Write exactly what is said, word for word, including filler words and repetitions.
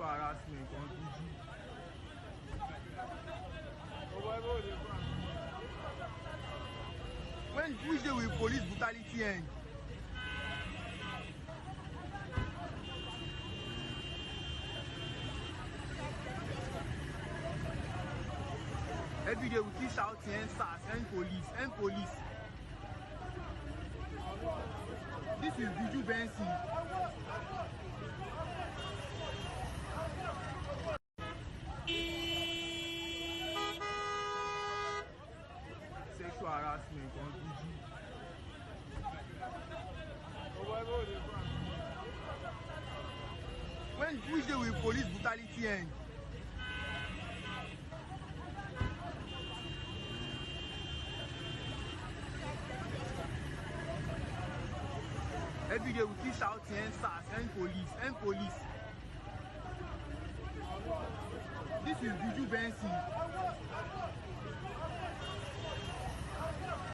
Harassment on T V. When, which day will police brutality end? Every day we keep shouting, "End SARS, end police, end police." This is Buju Benson. Sexual harassment on T V. When, which day will police brutality end? Every day we keep shouting, "End SARS, end police, end police." This is Buju Benson.